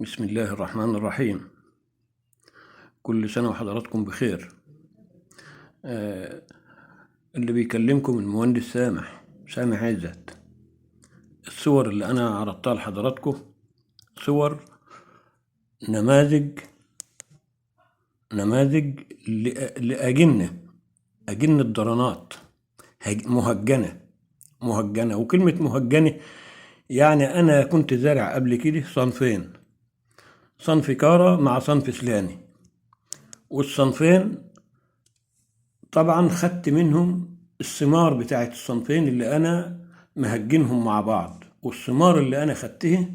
بسم الله الرحمن الرحيم. كل سنة وحضراتكم بخير. اللي بيكلمكم المهندس سامح عزت. الصور اللي أنا عرضتها لحضراتكم صور نماذج لأجنة، أجنة درنات مهجنة. وكلمة مهجنة يعني أنا كنت زارع قبل كده صنفين، صنف كارا مع صنف سلاني، والصنفين طبعا خدت منهم الثمار بتاعت الصنفين اللي أنا مهجنهم مع بعض، والثمار اللي أنا خدته،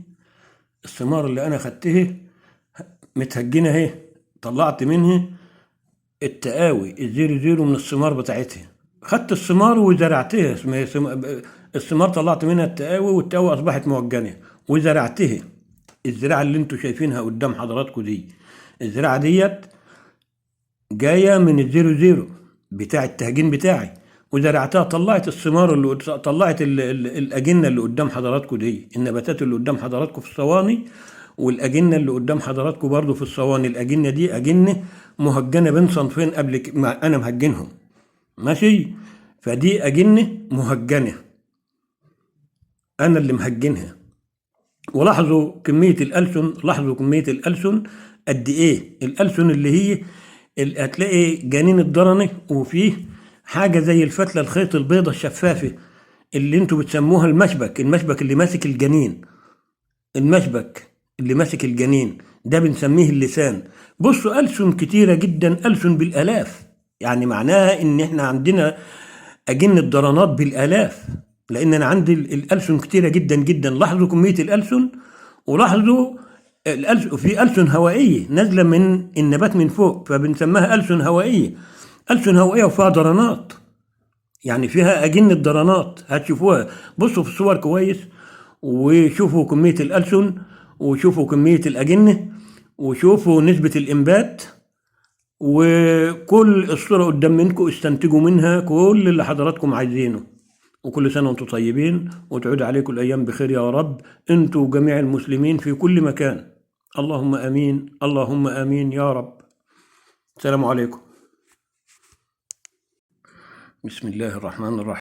الثمار اللي أنا خدته متهجنة اهي، طلعت منها التقاوي ال zero zero من الثمار بتاعتها، خدت الثمار وزرعتها، الثمار طلعت منها التقاوي، والتقاوي أصبحت مهجنة وزرعتها. الزراعة اللي انتوا شايفينها قدام حضراتكم دي، الزراعة ديت جاية من ال zero zero بتاع التهجين بتاعي، وزرعتها، طلعت الثمار اللي طلعت الأجنة اللي قدام حضراتكم دي، النباتات اللي قدام حضراتكم في الصواني، والأجنة اللي قدام حضراتكم برضو في الصواني. الأجنة دي أجنة مهجنة بين صنفين قبل ما أنا مهجنهم، ماشي؟ فدي أجنة مهجنة، أنا اللي مهجنها. ولاحظوا كمية الألسن، لاحظوا كمية الألسن قد إيه. الألسن اللي هي هتلاقي جنين الدرنة وفيه حاجة زي الفتلة، الخيط البيضة الشفافة اللي انتوا بتسموها المشبك، المشبك اللي ماسك الجنين، المشبك اللي ماسك الجنين ده بنسميه اللسان. بصوا ألسن كتيرة جدا، ألسن بالآلاف، يعني معناها إن احنا عندنا أجنة درنات بالآلاف، لأن أنا عندي الألسن كتيرة جدا جدا. لاحظوا كمية الألسن، ولاحظوا الألسن، في ألسن هوائية نازلة من النبات من فوق، فبنسميها ألسن هوائية. ألسن هوائية وفيها درنات، يعني فيها أجنة درنات، هتشوفوها. بصوا في الصور كويس وشوفوا كمية الألسن، وشوفوا كمية الأجنة، وشوفوا نسبة الإنبات، وكل الصورة قدام منكم استنتجوا منها كل اللي حضراتكم عايزينه. وكل سنة وانتم طيبين، وتعود عليكم الأيام بخير يا رب، انتوا وجميع المسلمين في كل مكان. اللهم آمين، اللهم آمين يا رب. السلام عليكم. بسم الله الرحمن الرحيم.